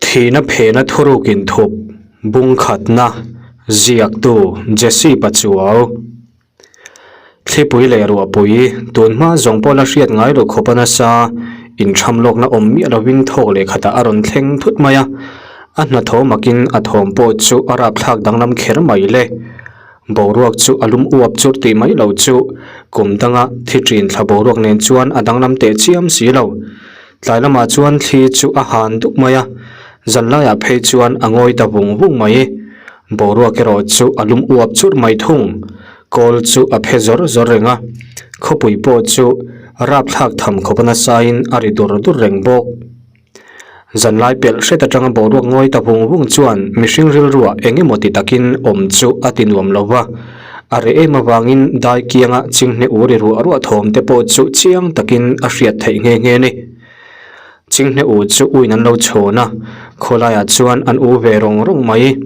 Thihna phehna thuruk inthup bung khatna ziaktu Jesse Pachuau. Thlipui leh ruahpui tun hma zawng pawh la hriat ngai lo khawp a nasa intham lawkna awm miah lovin thawk leh khatah a rawn thleng thut mai a, a hnathawh makin a thawm pawh chu a rapthlak danglam kher mai le. Boruak chu a lum uap churh tih mai lo chu kum danga thi ṭin thla boruak nen chuan a danglam teh chiam si lo. Tlai lamah chuan thli chu a han duk mai a, zan laiah phei chuan a ngawi ta vung vung mai. Boruak erawh chu a lum uap churh mai thung. Kawl chu a phe zawr zawr reng a, khawpui pawh chu rapthlak tham khawp a nasaiin a ri dur dur reng bawk. Zanlai pelh hret atanga boruak ngawi ta vung vung chuan mihring rilruah eng emaw ti takin awm chu a ti nuam lo va, a reh em avangin dai kianga chinghne u ri ruah ruah thawm te pawh chu chiang takin a hriat theih nghe nghe a ni. Chinghne u chu uin an lo chhawn a, khawlaiah chuan an u ve rawng rawng mai.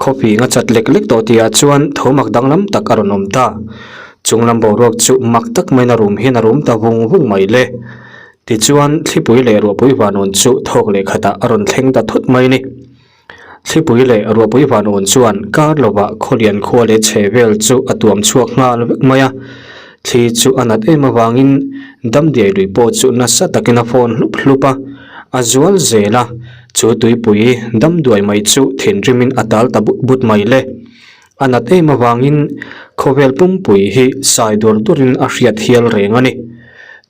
Khawping a chat lek lek tawh tihah chuan tho mak danglam tak a rawn awm ta. Chunglam boruak chu mak tak maiin a rum hian a rum ta vung vung mai le. Tichuan, thlipui leh ruahpui vanawn chu thawk leh khatah a rawn thleng ta thut mai a ni. Thlipui leh ruahpui vanawn chuan kar lovah khawlian khua leh chhe vel chu a tuam chhuak nghal vek mai a. Thli chu a nat em avangin damdiai lui pawh chu nasa takin a fawn hlup hlup a, a zual zel a, chu tuipui damduai mai chu thinrimin a tal ta but but mai le. A nat em avangin khawvel pumpui hi sai dur durin a hriat hial reng a ni.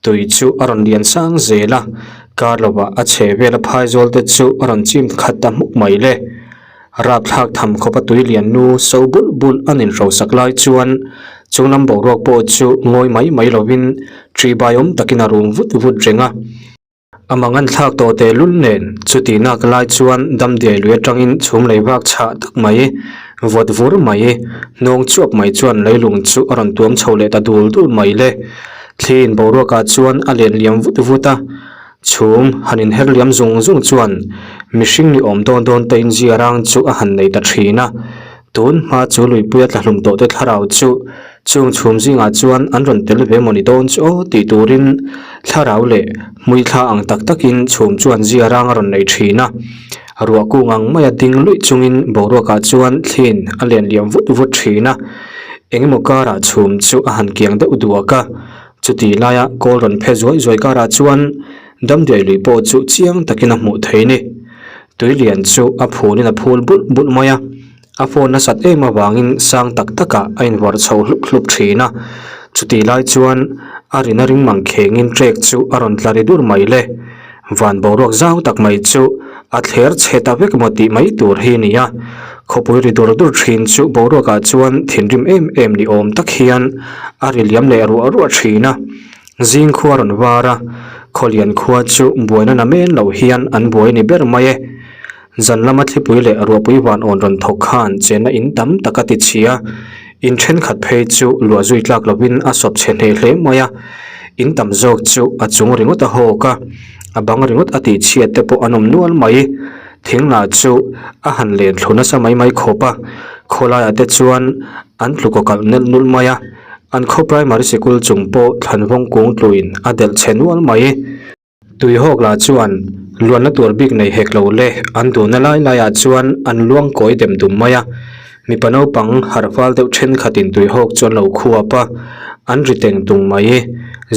Tui chu a rawn lian sang zel a, kar lovah a chhe vel a phaizawl te chu a rawn chim khat ta hmuk mai le. Rapthlak tham khawp a tui lian nu so bulh bulh an inhrosak lai chuan chunglam boruak pawh chu ngawi mai mai lovin ṭihbai awm takin a rum vut vut reng a. A mangan thlak tawh teh lul nen chuti nak lai chuan damdiai lui atangin chhum lei vak chhah tak mai, vawt vur mai, hnawng chuap mai chuan leilung chu a rawn tuam chho leh ta dul dul mai le. Thliin boruakah chuan a len liam vut vut a, chhum han inher liam zung zung chuan mihring ni awm dawn dawn te inzia rang chu a han nei ta thin a. Tun hma chu luipuia tlahlum tawh te thlarau chu chung chhum zingah chuan an rawn tel ve mawni dawn chu aw tih turin thlarau leh hmuithla ang tak takin chhum chuan zia rang a rawn nei thin a. Ruah kung ang maia ding luih chungin boruakah chuan thliin a len liam vut vut thin a. Engemaw karah chhum chu a han kiang deuh duak a. Chutih laia kawl rawn phe zuai zuai karah chuan damdiai lui pawh chu chiang takin a hmuh thei ni. Tui lian chu a phulin a phul bulh bulh mai a, a phone nasat em avangin sang tak takah a invar chho hlup hlup thin a. Chutih lai chuan a rina ring mang khengin trek chu a rawn tla ri dur mai le. Van boruak zau tak mai chu a thler chhe ta vek maw tih mai tur hi a ni a. Khawpui ri dur dur thin chu boruakah chuan thinrim em em ni awm tak hian a ri liam leh ruah ruah thin a. Zing khua rawn var a, Khawlian khua chu buaina na men loh hian an buai ni ber mai e. Zan lama thlipui leh ruahpui van awn rawn thawk khan chenna in tam tak a ti chhia. In thenkhat phei chu luah zui tlak lovin a sawp chhe hneh hle mai a. In tam zawk chu a chung ringawt a hawk a, a bang ringawt a tih chhiat te pawh an awm nual mai. Thing lah chu a han len thlu nasa mai mai khawp a, khawlaiah te chuan an tlu kaw kalh nelh nulh mai a. An khaw primary sikul chung pawh thlanvawng kung tluin a delh chhe nual mai. Tuihawk lah chuan luanna tur bik nei hek lo le an duhna lai laiah chuan an luang kawi dem dum mai a. Mipa naupang harh fal deuh thenkhatin tuihawk chu an lo khuap a, an ri teng tung mai.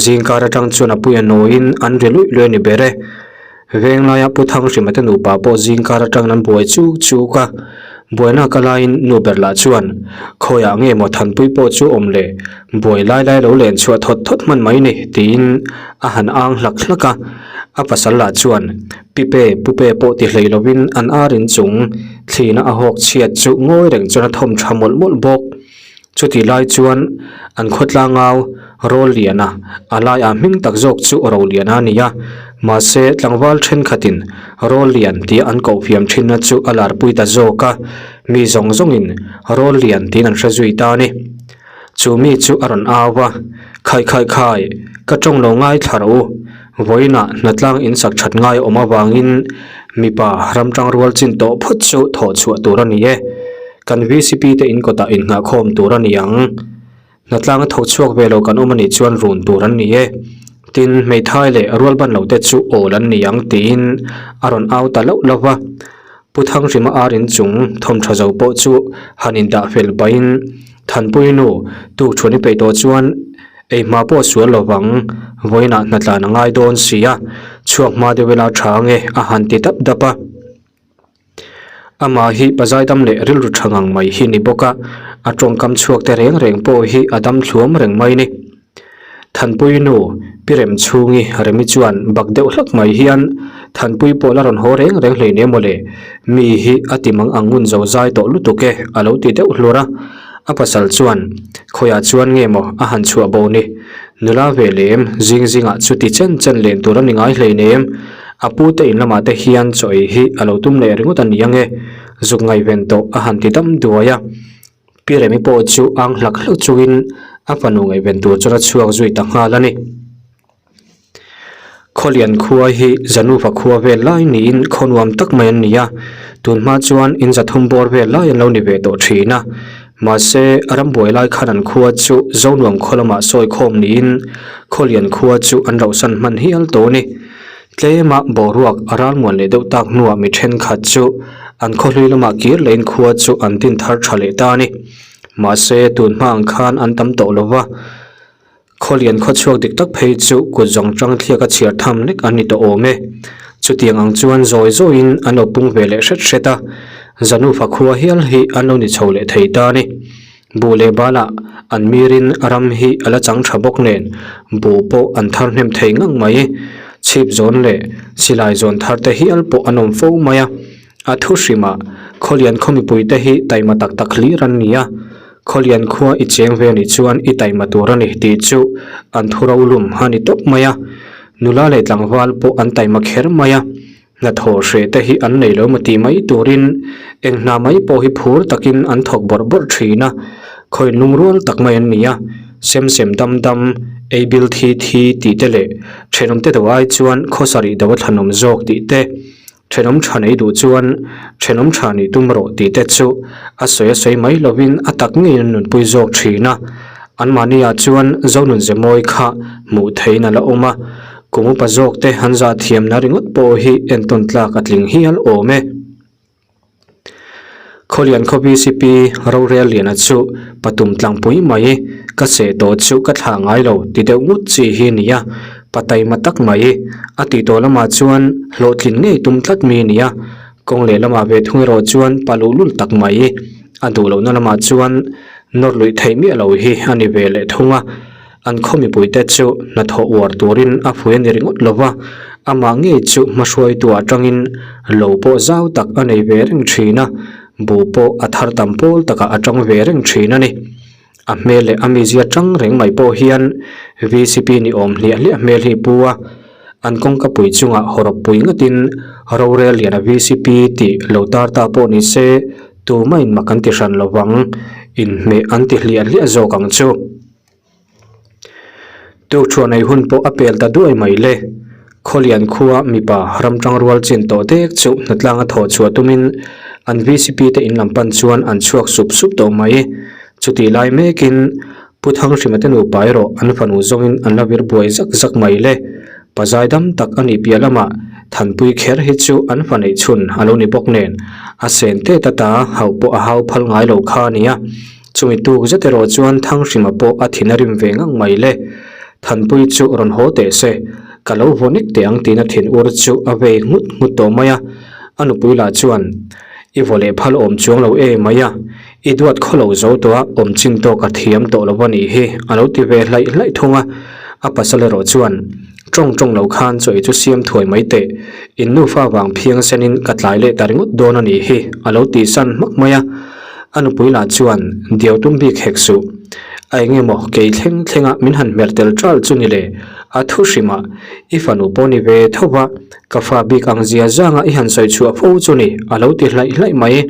Zingkar atang chuan a puia nawiin an ri luih luih a ni ber e. Venglaia Pu Thanghrima te nupa pawh zingkar atangin an buai chuk chuk a, buaina ka laiin nu ber lah chuan, Khawiah nge maw Thanpui pawh chu awm le, buai lai lai lo len chhuah thawt thawt hman mai ni, tiin a han ang hlak hlak a. A pasal lah chuan, Pipe, pupe pawh ti hlei lovin an ar inchung thlina a hawk chhiat chu ngawi reng chuan a thawm tha mawlh mawlh bawk. Chutih lai chuan an khawtlangau Rawlliana a laiah hming tak zawk chu Roliana a ni a, mahse tlangval thenkhatin Rawllian tia an koh fiam thinna chu a larpui ta zawk a, mi zawng zawngin Rawllian tiin an hre zui ta a ni. Chu mi chu a rawn au va, Khai khai khai, ka tawng lo ngai thla rawh u, vawiinah hnatlang insak that ngai awm avangin mipa ramtang rual chin tawh phawt chu thawh chhuah tur a ni e. Kan VCP te in kawtah inngahkhawm tur a ni ang. Hnatlang a tho chhuak ve lo kan awm a nih chuan run tur an ni e. Tin, hmeithai leh rualban lo te chu awl an ni ang tiin a rawn au ta lauh lauh va. Pu Thanghrima ar inchung thawm tha zo pawh chu han indah fel pahin Thanpui nu tuk chhuan i peih tawh chuan ei hma pawh sual lo vang, vawiinah hnatlan a ngai dawn si a, chhuak hma deuh ila tha ange a han ti dap dap a. Amah hi pazaidam leh rilru tha ngang mai hi ni bawk a, a tawngkam chhuak te reng reng pawh hi a dam thluam reng mai ni. Thanpui nu, Pi Remchhungi, Remi chuan bak deuh hlak mai hian Thanpui pawh la rawn haw reng reng hleinem maw le, mi hi a ti mang ang ngun zo zai tawh lutuk e a lo ti deuh hlur a. A pasal chuan, Khawiah chuan nge maw a han chhuah bo ni? Nula ve lem, zing zingah chuti chen chen len tur a ni ngai hleinem. A pu te in lamah te hian chaw ei hi a lo tum leh ringawt a ni ang e, zuk ngaihven tawh a han ti dam duai a. Pi Remi pawh chu ang hlak hlak chungin a fanu ngaihven tur chuan a chhuak zui ta nghal a ni. Khawlian khua hi Zanuva khua vel lai niin khaw nuam tak mai an ni a, tun hma chuan in zathum bawr vel lai an lo ni ve tawh thin a. Mahse, rambuai lai khan an khua chu Zonuam khaw lamah sawi khawm niin Khawlian khua chu an rauhsan hman hial tawh a ni. Tlema boruak a ralmuan leh deuh tak hnuah mi thenkhat chu an khawhlui lamah kir lehin khua chu an din thar tha leh ta a ni. Mahse, tun hma ang khan an tam tawh lo va. Khawlian khawchhuak dik tak phei chu kut zawng tang thliak a chhiar tham lek an ni tawh awm e. Chutiang ang chuan zawi zawiin an lo pung ve leh hret hret a, Zanufa khua hial hi an lo ni chho leh thei ta a ni. Buh leh balah an mirin ram hi a la chang tha bawk nen buh pawh an thar hnem thei ngang mai. Chhip zawn leh silai zawn thar te hial pawh an awm fo mai a. A thu hrimah Khawlian khaw mipuite hi taima tak tak hlir an ni a. Khawlian khua i cheng ve anih chuan i taima tur a ni tih chu an thu rolum a ni tawp mai a. Nula leh tlangval pawh an taima kher mai a, hnathawh hreh te hi an nei lo maw tih mai turin eng hna mai pawh hi phur takin an thawk bawrh bawrh thin a, khawiin lungrual tak mai an ni a, sem sem dam dam, ei bil thi thi tih te leh thenawmte do ai chuan khawsarih do a thlanawm zawk tih te. Thenawm tha nei duh chuan thenawm tha nih tum rawh tih te chu a sawi a sawi mai lovin a tak ngeiin an nunpui zawk thin a. Anmahniah chuan Zonun Zemawi kha hmuh theihin a la awm a, kum upa zawk te an zah thiamna ringawt pawh hi entawn tlak a tling hial awm e. Khawlian khaw VCP rorel liana chu patum tlangpui mai, ka seh tawh chu ka thlah ngai lo ti deuh ngut chi hi a ni a, pa taima tak mai. A tih tawh lamah chuan hlawhtlin ngei tum tlat mi a ni a, kawng leh lamah ve thung erawh chuan pa luhlul tak mai, a duh lohna lamah chuan nawr luih theih miah lo hi a ni ve leh thung a. An khaw mipuite chu hnathawh uar turin a phui a ni ringawt lo va, amah ngei chu hmahruaitu atangin lo pawh zau tak a nei ve reng thin a, buh pawh a thar tam pawl takah a tang ve reng thin a ni. A hmel leh a mizia tang reng mai pawh hian VCP ni awm hliah hliah hmel hi pu a, an kawngka pui chungah hawrawp pui ngatin rorel liana VCP tih lo tar ta pawh ni se tumahin mak an ti hran lo vang, inhmeh an ti hliah hliah zawk ang chu. Tukṭhuah nei hun pawh a pel ta duai mai le. Khawlian khua mipa ramṭang rual chin tawh dek chu hnatlanga thawh chhuah tumin an VCP te in lam pan chuan an chhuak sup sup tawh mai. Chutih lai mekin Pu Thanghrima te nupa erawh an fanu zawngin an la vir buai zak zak mai le. Pazai dam tak a nih piah lamah Thanpui kher hi chu an fa neih chhun a lo ni bawk nen a sen tet ata hauh pawh a hau phal ngai lo kha a nia. Chumi tuk zet erawh chuan Thanghrima pawh a thin a rim ve ngang mai le. Thanpui chu rawn haw teh se, ka lo vaw nek teh ang tiin a thin ur chu a vei nghut nghut tawh mai a. A nupui lah chuan, I vaw leh phal awm chuang lo e mai a, i duat khaw lo zo tawh a, awm chin tawk a thiam tawh lo a nih hi a lo ti ve hlaih hlaih thung a. A pasal erawh chuan, Tawng tawng lo khan chaw ei chu siam thuai mai teh, in nufa vang phiang senin ka tlai leh ta ringawt dawn a nih hi a lo tih san hmak mai a. A nupui lah chuan diau tum bik hek suh. A eng emaw kei thleng thlenga min han hmer tel ṭal chu ni le, a thu hrimah i fanu pawh ni ve tho va, ka fa bik ang zia zanga i han sawi chhuah fo chu ni a lo ti hlaih hlaih mai.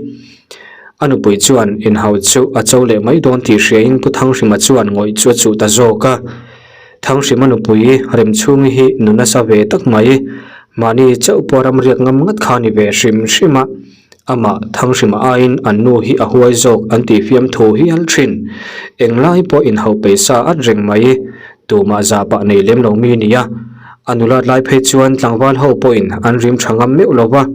A nupui chuan inhau chu a cho leh mai dawn tih hriain Pu Thanghrima chuan ngawih chu a chuh ta zawk a. Thanghrima nupui Remchhungi hi nu nasa ve tak mai, mahni chauh pawh ramriak ngam ngat kha ni ve hrim hrim a. Amah Thanghrima aiin an nu hi a huai zawk an tih fiam thu hial thin. Englai pawh inhauh peisa at reng mai. Tumah zah pah nei lem lo mi nia. A nulat lai phei chuan tlangval ho pawhin an rim tha ngam meuh lo va.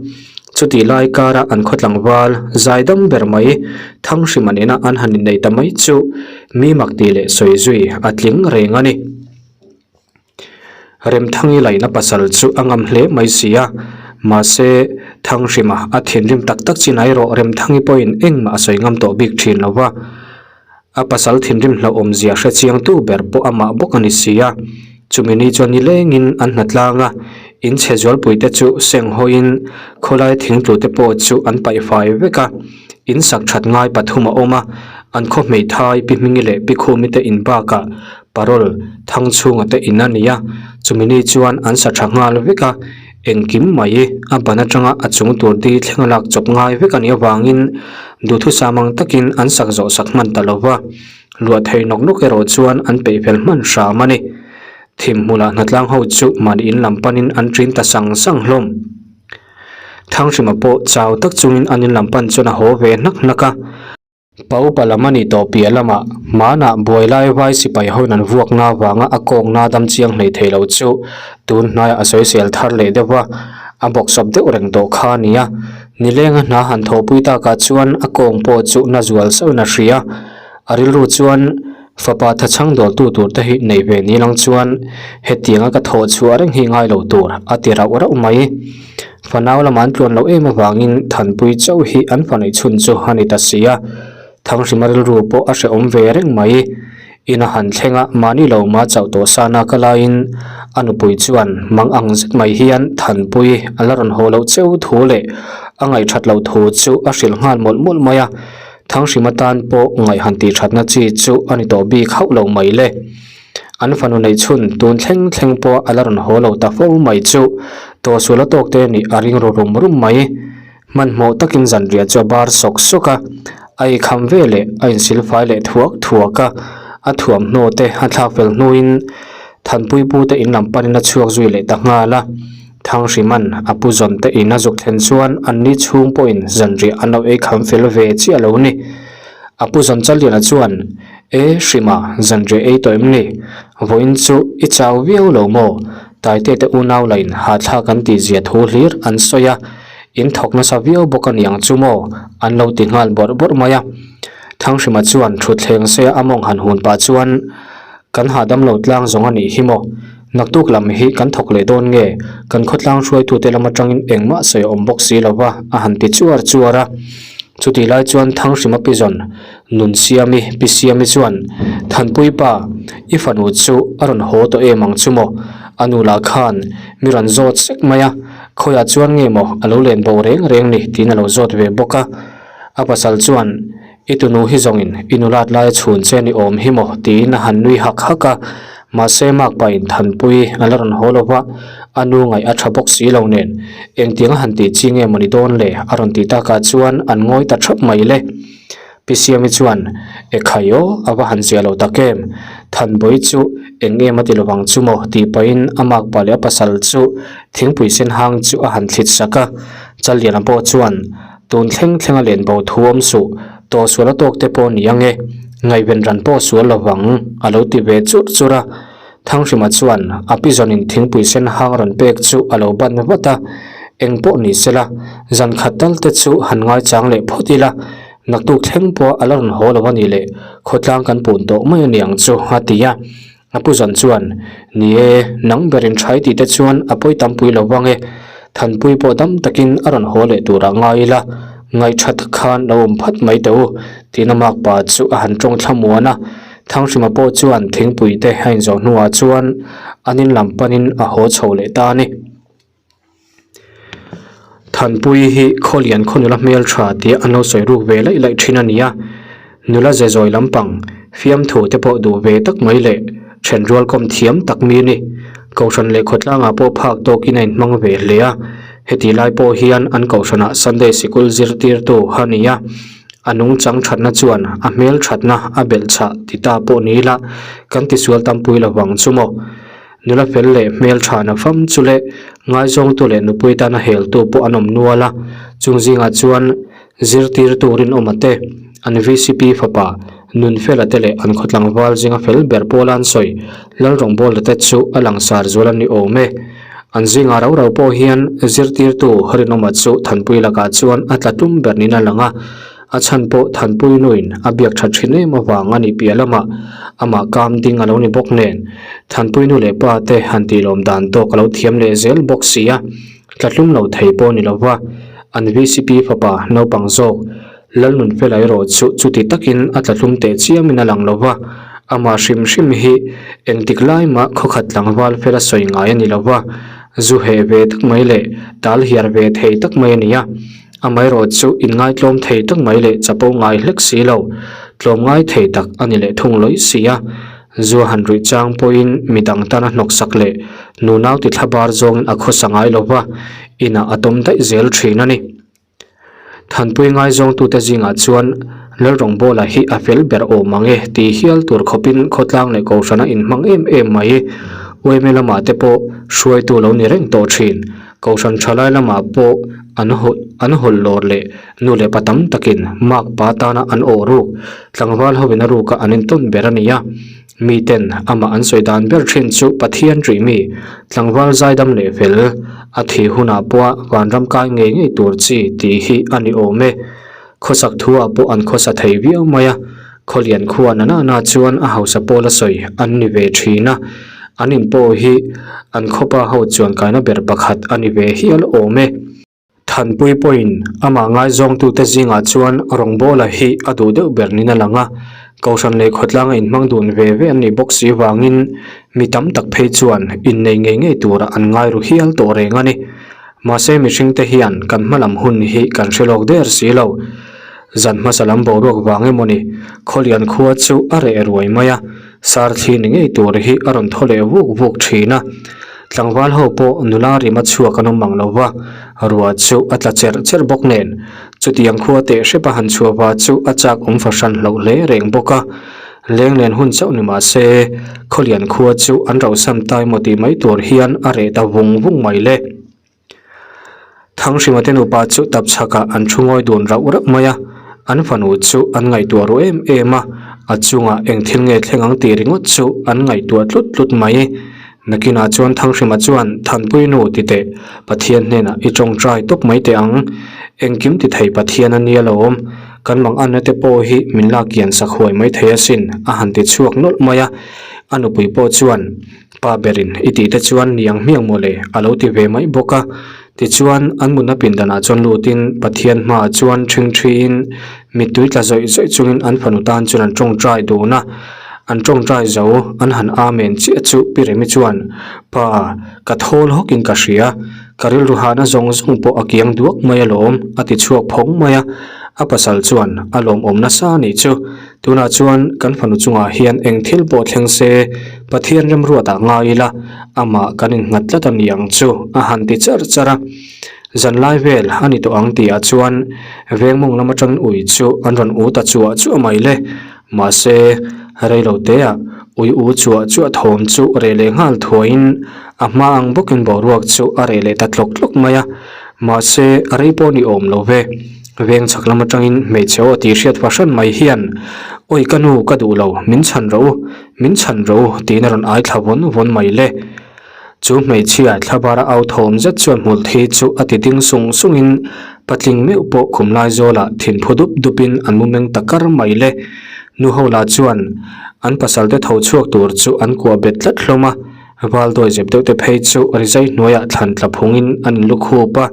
Chutih lai kara an khaw tlangval zai dam ber mai Thanghrima nena an han innei ta mai chu mi mak tih leh sawi zui a tling reng a ni. Remthangi laihna pasal chu a ngam hle mai si a, mahse Thanghrima a thinrim tak tak chin erawh Remthangi pawhin engmah a sawi ngam tawh bik thin lo va. A pasal thinrim hlauhawmzia hre chiangtu ber pawh amah bawk a ni si a, chumi ni chuan nilengin an hna tlang a, in chhe zualpuite chu seng hawiin khawlai thingtlute pawh chu an paih fai vek a, in sak that ngai pathum a awm a, an khaw hmeithai Pi Hmingi leh Pi Khumi te in bakah parol Thangchhunga te in a ni a, chumi ni chuan an sa tha nghal vek a, Engkim mai a ban atanga a chung tur di thleng a lak chawp ngai vek a nih avangin duhthusam ang takin an sak zawh sak hman ta lo va, luah thei nawk nawk erawh chuan an peih fel hman hram a ni. Thim hmulah hnatlang ho chu mahni in lam panin an ṭin ta sang sang hlawm. Thanghrima pawh chau tak chungin an in lam pan chuan a haw ve hnak hnak a. Pa upa lam a nih tawh piah lamah hmanah buai lai vai sipai hoin an vuakna avanga a kawngna dam chiang hlei thei lo chu tun hnaiah a sawisel thar leh deuh va, a bawksawp deuh reng tawh kha a ni a. Nilenga hna han thawhpui takah chuan a kawng pawh chu na zual sauhin a hria. A rilru chuan fapa thachhang dawltu tur te hi nei ve ni lang chuan hetianga ka thawh chhuah reng hi ngai lo tur a ti rauh rauh mai. Fanau lama an tluan loh em avangin Thanpui chauh hi an fa neih chhun chu a ni ta si a, Thanghrima rilru pawh a hrehawm ve reng mai. In a han thleng a, mahni lo ma chauh tawh sa nak a laiin a nupui chuan mang ang zet mai hian Thanpui a la rawn haw loh cheu thu leh a ngaihthat loh thu chu a hrilh nghal mawlh mawlh mai a, Thanghrima tan pawh ngaih han tih thatna chi chu a ni tawh bik hauh lo mai le. An fanu neih chhun tun thleng thleng pawh a la rawn haw lo ta fo mai chu tawhsual a tawk te nih a ring ru rum rum mai. Hmanhmawh takin zanriah chu a bar sawk sawk a, a eikham ve leh a insil fai leh thuak thuak a, a thuamhnaw te a thlak fel hnuin Thanpui pu te in lam panin a chhuak zui leh ta nghal a. Thanghriman a pu zawn te in a zuk thlen chuan an ni chhung pawhin zanriah an lo eikham fel ve chiah lo ni. A pu zawn Challiana chuan, E, Hrima, zanriah ei tawh em ni? Vawiin chu i chau viau lo maw? Taite te unau lain hahthlak an tih zia thu hlir an sawi a, in thawk nasa viau bawk a niang chu maw? An lo ti nghal bawrh bawrh mai a. Thanghrima chuan thutthleng seia a mawng han hun pah chuan, Kan hahdam lo tlang zawng a nih hi maw? Naktuk lam hi kan thawk leh dawn nge? Kan khawtlang hruaitute lam atangin engmah sawi a awm bawk si lo va, a han ti chuar chuar a. Chutih lai chuan Thanghrima Pizawn, Nunsiami, Pi Siami chuan, Thanpui pa, i fanu chu a rawn haw tawh em ang chu maw? A nu lah khan mi rawn zawt sek mai a, khawiah chuan nge maw a lo len bo reng reng ni tiin a lo zawt ve bawk a. A pasal chuan, I tunu hi zawngin i nulat laia chhun che ni awm hi maw? tiin a han nui hak hak a, mahse makpain Thanpui a la rawn haw lo va, a nu ngaih a tha bawk si lo nen engtiang a han tih chi nge mawni dawn le a rawn tih takah chuan an ngawi ta thap mai le. Pi Siami chuan, E khai aw, a va han zia lo tak em? Thanpui chu eng em a ti lovang chu maw? tih pahin a makpa leh a pasal chu thingpui sen hang chu a han thlit sak a, Challiana pawh chuan, Tun thleng thleng a len bo thu awm suh, tawh sual a tawk te pawh ni ang e, ngaihven ran pawh sual lo vang, a lo ti ve churh churh a. Thanghrima chuan a pi zawnin thingpui sen hang rawn pek chu a lo ban vat a, eng pawh ni sela, zan khat tal te chu han ngaichang leh phawt ila, naktuk thleng pawh a la rawn haw lo a nih leh khawtlang kan pun tawh mai a niang chu, a ti a. A pu zan chuan, Ni e, nang berin ṭhai tih te chuan a pawi tampui lo vang e. Thanpui pawh dam takin a rawn haw leh turah ngai ila, ngaihṭha tak khan lo awm phat mai teh u, tiin a makpa chu a han ṭawng thlamuan a. Thanghrima pawh chuan thingpui te a inzawh hnuah chuan an in lam panin a haw chho leh ta a ni. Thanpui hi Khawlian khaw nula hmeltha tih an lo sawi ruk ve laih laih thin a ni a, nula ze zawi lampang fiamthu te pawh duh ve tak mai leh then rual kawm thiam tak mi a ni. Kohhran leh khawtlangah pawh phak tawkin a inhmang ve hle a, hetih lai pawh hian an kohhranah Sunday sikul zirtirtu a ni a, a nungchang thatna chuan a hmel thatna a belh chhah ti ta pawh ni ila kan tisual tampui lovang chu maw. Nula fel leh hmel tha na fam chu leh ngaizawngtu leh nupui tana heltu pawh an awm nual a, chung zingah chuan zirtirtu rinawma te, an vcp fapa Nunfela te leh an khaw tlangval zinga fel ber pawla an sawi Lalrawngbawla te chu a langsar zual a ni awm e. An zingah rau rau pawh hian zirtirtu Rinawma chu Thanpui lakah chuan a tla tum ber niin a lang a, a chhan pawh Thanpui nuin a biak tha thin em avang a nih piah lamah amah kam ding a lo ni bawk nen Thanpui nu leh pa te han tih lawm dan tawk a lo thiam leh zel bawk si a, tla tlum lo thei pawh ni lova an vcp fapa naupang zawk Lalnunfela erawh chu chuti takin a tla tlum teh chiamin a lang lo va, amah hrim hrim hi engtik lai mah khawkhat tlangval fela sawi ngai a ni lo va, zu heh ve tak mai leh tal hiar ve thei tak mai a ni a. Amaherawh chu inngaitlawm thei tak mai leh chapo ngai hlek si lo, tlawmngai thei tak a ni leh thung lawih si a. Zu han ruih chang pawhin midang tana hnawksak leh nunau ti thlabar zawngin a khawsa ngai lo va, inah a tawm daih zel thin a ni. Thanpui ngaizawngtute zingah chuan Lalrawngbawla hi a fel ber awm ang e tih hial tur khawpin khawtlang leh kohhrana inhmang em em mai. Uaime lamah te pawh hruaitu lo ni reng tawh thin. Kohhran thalai lamah pawh an an hawlh lawr leh nu leh pa tam takin mark pa tana an awh ruk tlangval hovin a ruka an intawn ber a ni a. Miten amah an sawi dan ber thin chu Pathian ṭih mi, tlangval zaidam leh fel, a thih hunah pawha vanram kai ngei ngei tur chi tih hi a ni awm e. Khawsak thuah pawh an khawsa thei viau mai a, Khawlian khua na na na chuan a hausa pawla sawi an ni ve thin a, an in pawh hi an khawpa ho chuan kaina ber pakhat a ni ve hial awm e. Thanpui pawhin amah ngaizawngtute zingah chuan rawngbawla hi a duh deuh ber niin a lang a, Kohhran leh khawtlanga inhmang dun ve ve an nih bawk si vangin mi tam tak phei chuan innei ngei ngei turah an ngai ru hial tawh reng a ni. Mahse mihringte hian kan hmalam hun hi kan hre lawk der si lo. Zan hmasa lam boruak vang emaw ni, Khawlian khua chu a reh ruai mai a, Sarthli ni ngei tur hi a rawn thaw leh vuk vuk thin a. Tlangval ho pawh nula rima chhuak an awm ang lo va, ruah chu a tla cherh cherh bawk nen. Chutiang khua teh hrep a han chhuah va chu a chak awm fahran hloh hle reng bawk a. Lenglen hun chauh ni mah se, Khawlian khua chu an rauhsan ta emaw tih mai tur hian a reh ta vung vung mai le. Thanghrima te nupa chu tap chhakah an thu ngawi dun rauh rauh mai a, an fanu chu an ngaihtuah ru em em a, a chungah eng thil nge thleng ang tih ringawt chu an ngaihtuah tlut tlut mai. Nakinah chuan Thanghrima chuan Thanpui nu ti teh, Pathian hnenah i tawngtai tawp mai teh ang, engkim ti thei Pathian a nia lo awm, kan manganna te pawh hi min lak kian sak huai mai thei asin a han ti chhuak nawlh mai a, a nupui pawh chuan Pa berin i tih te chuan niang hmiang maw le a lo ti ve mai bawk a. Tichuan, an mutna pindanah chuan lutin Pathian hmaah chuan ṭhingṭhiin mittui tla zawih zawih chungin an fanu tan chuan an ṭawngṭai dun a. An ṭawngṭai zo, an han amen chiah chu Pi Remi chuan, Pa, ka thawl hawkin ka hria, ka rilru hahna zawng zawng pawh a kiang duak mai alawm, a ti chhuak phawng mai a. A pasal chuan a lawmawm nasa a nih chu. Tunah chuan kan fanu chungah hian eng thil pawh thleng se, Pathian remruatah ngai ila, amah kan innghat tlat a ni ang chu, a han ti char char a. Zanlai vel a ni tawh ang tihah chuan vengmawng lam atangin ui chu an rawn u ta chuah chuah mai le. Mahse, reilo teah ui u chuah chuah thawm chu reh leh nghal thuaiin a hma ang bawkin boruak chu a reh leh ta tlawk tlawk mai a. Mahse, rei pawh ni awm lo ve. Veng chhak lam atangin hmeichhe aw tih hriat fahran mai hian, Awi ka nu ka duh lo, min chhan rawh u, min chhan rawh u tiin a rawn ai thla vawn vawn mai le. Chu hmeichhia thlabara au thawm zet chuan hmul thi chu a ti ding sung sungin patling meuh pawh khum lai zawlah thin phu dup dupin an mu meng ta kar mai le. Nu ho lah chuan an pasal te tho chhuak tur chu an kuah bet tlat hlawm a. Val dawi zep deuh te phei chu rizai hnuaiah thlan tla phungin an inlu khup a,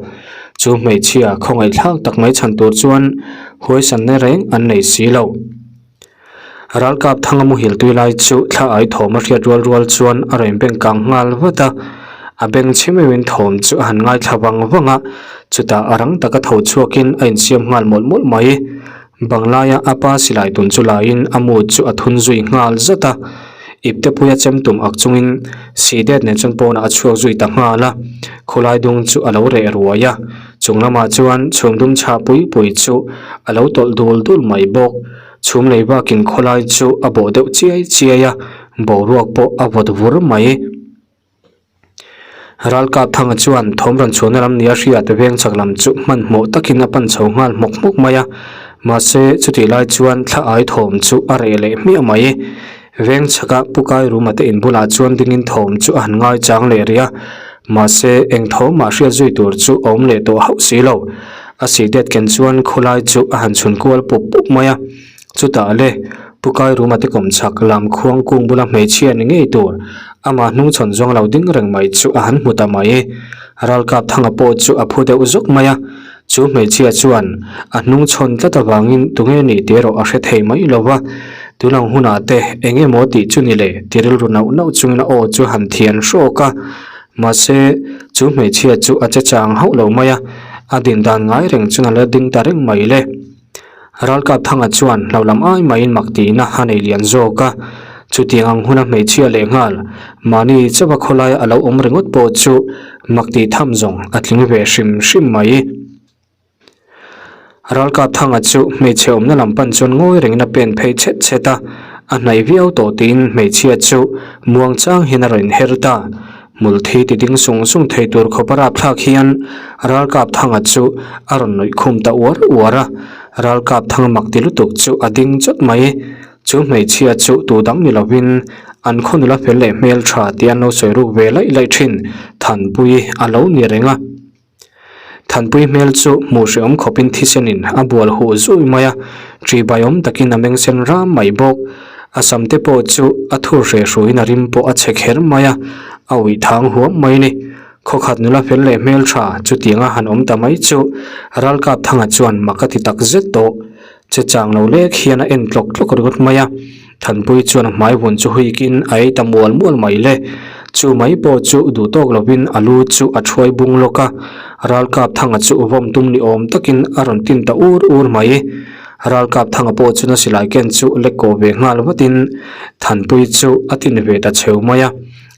chu hmeichhia khawngaihthlak tak mai chhan tur chuan huaisanna reng an nei si lo. Ralkap thanga muhil tui lai chu thla ai thawm a hriat rual rual chuan a rawn beng kang nghal vat a, a beng chhe meuhin thawm chu a han ngaithla vang vang a, chutah a rang taka tho chhuakin a insiam nghal mawlh mawlh mai. Banglaia a pa silai tun chu laiin a mu chu a thun zui nghal zat a, iptepuia chem tum ak chungin Sidet nen chuan pawnah a chhuak zui ta nghal a, khawlai dung chu a lo reh ruai a, chung lamah chuan chhum dum chhah pui pui chu a lo tawlh dul dul mai bawk. Chhum lei bakin khawlai chu a bawh deuh chiai chiai a, boruak pawh a vawt vur mai. Ralkap Thanga chuan thawm rawn chhuahna lam nia hriat veng chak lam chu hmanhmawh takin a pan chho nghal hmawk hmawk mai a. Mahse, chutih lai chuan thla ai thawm chu a reh leh hmiah mai. Veng chhaka Pu Kairuma te in bulah chuan dingin thawm chu a han ngai chang leh rih a, mahse eng thawm mah hriat zui tur chu a awm leh tawh hauh si lo. A sihdet ken chuan khawlai chu a han chhun kual pup pup mai a, chutah le Pu Kairuma te kawm chhak lam khuang kung bula hmeichhia ni ngei tur amah hnungchhawn zawng lo ding reng mai chu a han hmu ta mai. Ralkap Thanga pawh chu a phu deuh zawk mai a, Chu hmeichhia chuan a hnung chhawn tlat avangin tunge nih tih erawh a hre thei mai lo va, tunang hunah te eng emaw tih chu ni le ti rilru nauh nauh chungin a aw chu han thian hrawk a. Mahse, chu hmeichhia chu a che chang hauh lo mai a, a din dan ngai reng chuan a la ding ta reng mai le. Ralkap Thanga chuan hlo lam ai maiin mak tihna a nei lian zawk a, chutiang ang huna hmeichhia lehnghal mahni chauha khawlaia a lo awm ringawt pawh chu mak tih tham zawng a tling ve hrim hrim mai. Ralkap Thanga chu hmeichhe awmna lam pan chuan ngawi rengin a pen phei chhet chhet a, a hnaih viau tawh tiin hmeichhia chu muang chang hian a rawn inher ta. Hmulthi ti ding sung sung thei tur khawpa rapthlak hian Ralkap Thanga chu a rawn nuih khum ta uar uar a, Ralkap Thanga mak ti lutuk chu a ding chawt mai. Chu hmeichhia chu tu dang ni lovin an khaw nula fel leh hmeltha tih an lo sawi ruk ve laih laih thin Thanpui a lo ni reng a. Thanpui hmel chu hmuh hrehawm khawpin thisenin a bual huh zui mai a, ṭi baiawm takin a meng sen ram mai bawk. A sam te pawh chu a thur hreh hruiin a rim pawh a chhe kher mai a, a uih thang huam mai ni. Khawkhat nula fel leh hmelṭha chutianga han awm ta mai chu Ralkap Thanga chuan mak a ti tak zet tawh. Che chang lo lek hian a en tlawk tlawk ringawt mai a, Thanpui chuan a hmai vun chu huikin a ei ta mual mual mai le. Chu mai pawh chu duh tawk lovin a lu chu a thuai bung lawk a, Ralkap Thanga chu vawm tum ni awm takin a rawn tin ta ur ur mai. Ralkap Thanga pawh chuan a silai ken chu lek kawh ve nghal vatin Thanpui chu a tin ve ta cheu mai a.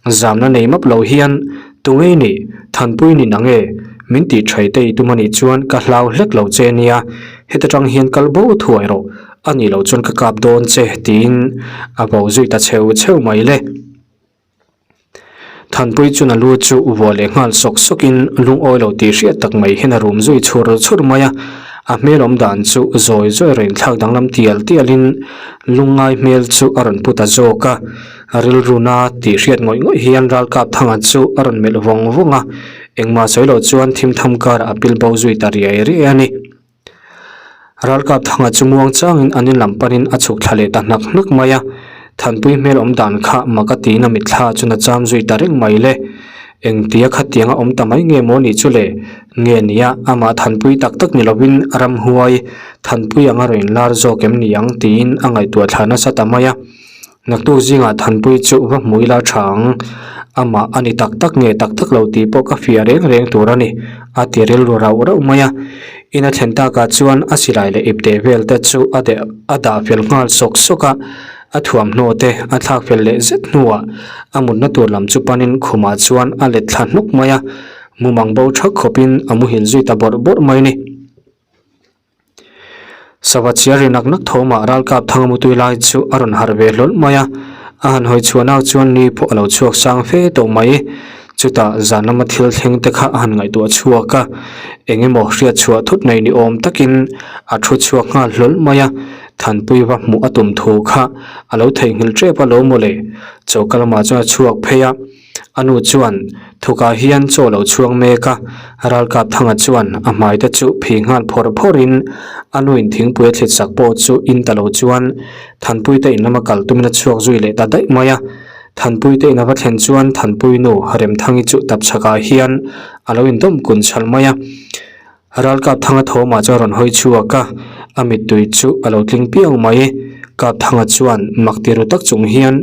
Zamna nei map lo hian, Tungei nih, Thanpui ni nang e, min tih thai te i tum a nih chuan ka hlau hlek lo che nia, heta tang hian kal bo thuai rawh, a nih loh chuan ka kap dawn che, tiin a bo zui ta cheu cheu mai le. Thanpui chuan a lu chu vuah leh nghal sawk sawkin lungawi lo tih hriat tak mai hian a rum zui chhur chhur mai a, a hmel awm dan chu zawi zawi rawn inthlak danglam tial tialin lungngai hmel chu a rawn pu ta zawk a. A rilruna tih hriat ngawih ngawih hian Ralkap Thanga chu a rawn melh vawng vawng a, engmah sawi loh chuan thim tham karah a pil bo zui ta riai riai a ni. Ralkap Thanga chu muang changin an in lam panin a chhuk thla leh ta hnak hnak mai a, Thanpui hmel awm dan kha mak a tiin a mitthla chuan a cham zui ta reng mai le. Engtia khatianga awm ta mai nge maw nih chu le? Nge nia, amah Thanpui tak tak ni lovin ramhuai Thanpui anga rawn inlar zawk em ni ang tiin a ngaihtuah thla nasa ta mai a. Naktuk zingah Thanpui chu va hmu ila tha ang, amah a ni tak tak nge tak tak lo tih pawh ka fiah reng reng tur a ni, a ti rilru rauh rauh mai a. In a thlen takah chuan a silai leh ipte vel te chu a deh a dah fel nghal sawk sawk a, a thuamhnaw te a thlak fel leh zet hnuah a mutna tur lam chu panin khumah chuan a let thla hnawk mai a, mumang bo thak khawpin a muhil zui ta bawrh bawrh mai a ni. Sava chiar ri nak nak thawmah ralkap thanga mutui lai chu a rawn harh ve hlawl mai a, a han hawi chhuah nak chuan ni pawh a lo chhuak sang fe tawh mai. Chutah zan lama thil thleng te kha a han ngaihtuah chhuak a, eng emaw hriat chhuah thut nei ni awm takin a thu chhuak nghal hlawl mai a, Thanpui va hmuh a tum thu kha a lo theihnghilh tep a lo maw le. Choka lamah chuan a chhuak phei a. A nu chuan, Thukah hian chaw lo chhuang mek a, Ralkap Thanga chuan a hmai te chu phih nghal phawrh phawrhin a nuin thingpui a thlit sak pawh chu in ta lo chuan Thanpui te in lama kal tumin a chhuak zui leh ta daih mai a. Thanpui te in a va thlen chuan Thanpui nu Remthangi chu tapchhakah hian a lo indawm kun chhalh mai a. Ralkap Thanga thawmah chuan a rawn hawi chhuak a, a mittui chu a lo tling piau mai. Kap Thanga chuan mak ti ru tak chung hian,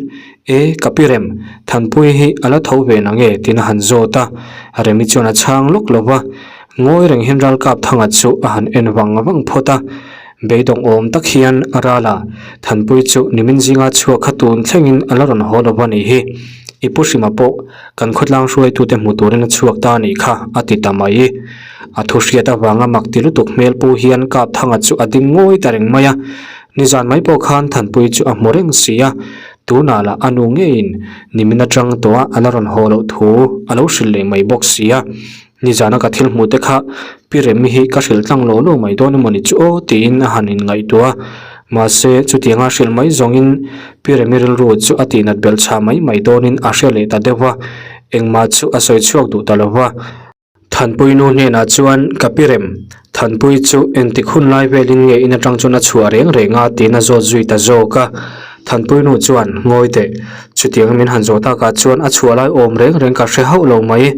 E, ka pi Rem, Thanpui hi a la tho ve nange? tiin a han zawt a. Remi chuan a chhang lawk lo va, ngawi reng hian Ralkap Thanga chu a han en vang vang phawt a. Beidawng awm tak hian a ral a, Thanpui chu nimin zinga chhuak kha tun thlengin a la rawn haw lo va nih hi. I pu Hrima pawh Kan khawtlang hruaitute hmu turin a chhuak ta a nih kha, a ti ta mai. A thu hriat avanga mak ti lutuk hmel pu hian Kapthanga chu a ding ngawi ta reng mai a. Nizan mai pawh khan Thanpui chu a hmu reng si a, tunah lah a nu ngeiin nimin atang tawha a la rawn haw loh thu a lo hrilh leh mai bawk si a. Nizana ka thil hmuh te kha Pi Remi hi ka hrilh tlang lo lo mai dawn emawni chu aw tiin a han inngaihtuah a. Mahse, chutianga hrilh mai zawngin Pi Remi rilru chu a tihnat belh chhah mai mai dawnin a hre leh ta deuh va, engmah chu a sawi chhuak duh ta lo va. Thanpui nu hnenah chuan ka pi Rem, Thanpui chu engtik hun lai velin nge in atang chuan a chhuah reng reng a tiin a zawt zui ta zawk a. Thanpui nu chuan, Ngawi teh, chutianga min han zawh takah chuan a chhuah lai awm reng reng ka hre hauh lo mai.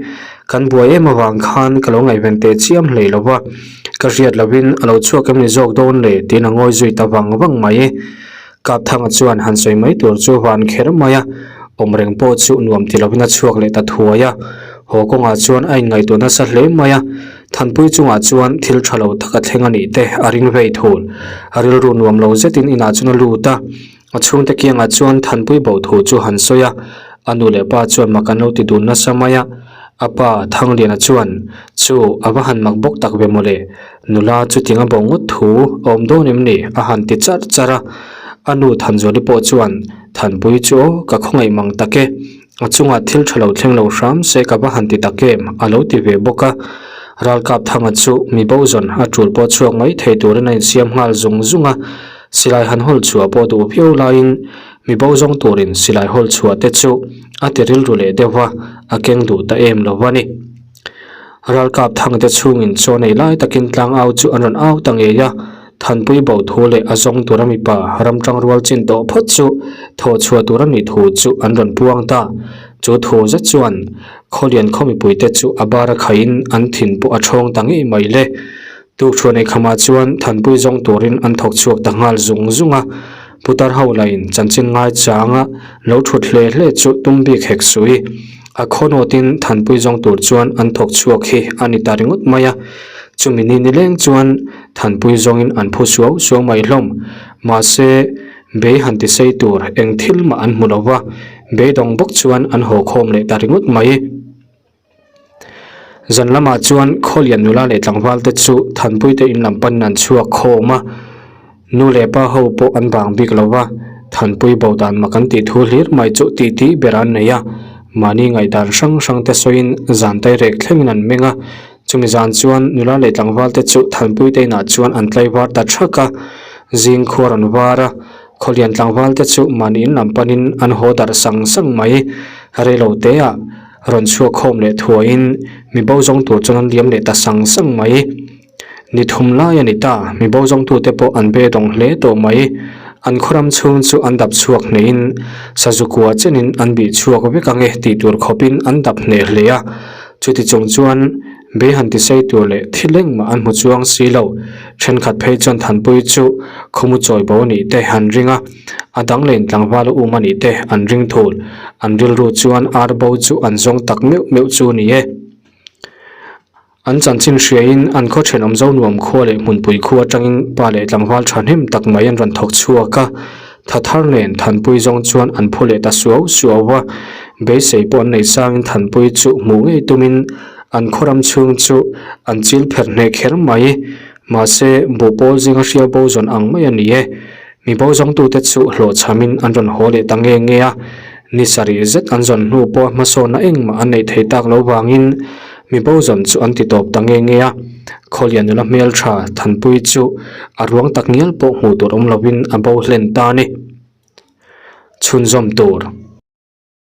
Kan buai em avang khan ka lo ngaihven teh chiam hlei lo va, ka hriat lovin a lo chhuak em ni zawk dawn le tiin a ngawi zui ta vang vang mai. Kapthanga chuan han sawi mai tur chu van kher mai a, awm reng pawh chu nuam ti lovin a chhuak leh ta thuai a. Haw kawngah chuan a inngaihtuah nasa hle mai a, Thanpui chungah chuan thil tha lo tak a thleng a nih te a ring vei thul. A rilru nuam lo zetin inah chuan a lut a, a chhungte kiangah chuan Thanpui bo thu chu han sawi a, a nu leh pa chuan mak an lo ti dun nasa mai a. A pa Thangliana chuan, Chu, a va han mak bawk tak ve mawle, Nula chuting a bo ngawt thu a awm dawn em ni? a han ti charh charh a. A nu Thanzuali pawh chuan, Thanpui chu aw, ka khawngaih mang tak e. A chungah thil tha lo thleng lo hram se ka va han ti tak em? a lo ti ve bawk a. Ralkapthanga chu mi bo zawn a tul pawh chhuak mai thei turin a insiam nghal zung zung a. Silai han hawl chhuah pawh duh viau laiin mi bo zawng turin silai hawl chhuah te chu a ti rilru leh deuh va, a keng duh ta em lo va ni. Ralkap thangte chhungin chaw nei lai takin tlang au chu an rawn au ta ngei a, Thanpui bo thu leh a zawng tura mipa ramtang rual chin tawh phawt chu thawh chhuah tur a nih thu chu an rawn puang ta. Chu thu zet chuan Khawlian khaw mipuite chu a bar a khaihin an thin pawh a thawng ta ngei mai le. Tukṭhuan eikhamah chuan Thanpui zawng turin an thawk chhuak ta nghal zung zung a, Putar ho lahin chanchin ngaichanga lo thut hle hle chu tum bik hek sui. A khawnawtin Thanpui zawng tur chuan an thawk chhuak hi a ni ta ringawt mai a, chumi ni nileng chuan Thanpui zawngin an phu suau suau mai hlawm. Mahse, bei han ti sei tur eng thil mah an hmu lo va, beidawng bawk chuan an haw khawm leh ta ringawt mai. Zan lamah chuan Khawlian nula leh tlangval te chu Thanpui te in lam panin an chhuak khawm a, nu leh pa ho pawh an vang bik lo va, Thanpui bo dan mak an tih thu hlir mai chu tih tih ber an nei a, mahni ngaihdan hrang hrang te sawiin zan tairek thlengin an meng a, chumi zan chuan nula leh tlangval te chu Thanpui te inah chuan an tlaivar ta thak a, zing khua rawn var a, Khawlian tlangval te chu mahni in lam panin an haw darh sang sang mai, reilo te ah. Rawn chhuak khawm leh thuaiin mi bo zawng tur chuan an liam leh ta sang sang mai. Ni thum lai a ni ta, mi bo zawngtute pawh an be dawng hle tawh mai. An khawram chhung chu an dap chhuak hneihin sazu kua chenin an bih chhuak vek ange tih tur khawpin an dap hneh hle a. Chuti chung chuan bei han tisei tur leh thil engmah an hmu chuang si lo. Thenkhat phei chuan Thanpui chu khawmu chawi bo nih te an ring a. A dang leh tlangval a um a nih te an ring thul. An rilru chuan ar bo chu an zawng tak meuh meuh chu ni e. An chanchin hriain an khaw thenawm zo nuam khua leh hmunpui khua atangin pa leh tlangval thahnem tak mai an rawn thawk chhuak a. Tha thar nen Thanpui zawng chuan an phu leh ta suau suau a. Beisei pawh an nei sangin Thanpui chu hmuh ngei tumin an khaw ram chhung chu an chil pherh hneh kher mai. Mahse, buhpawl zinga hriau bo zawn ang mai a ni e. Mi bo zawngtute chu hlawhchhamin an rawn haw leh ta nge nge a, ni sarih zet an zawn hnu pawh hmasawnna engmah an neih thei tak lo vangin mi bo zawn chu an ti tawp ta nge nge a. Khawlian nula hmeltha Thanpui chu a ruang tak ngial pawh hmuh tur awm lovin a bo hlen ta a ni. Chhunzawm tur.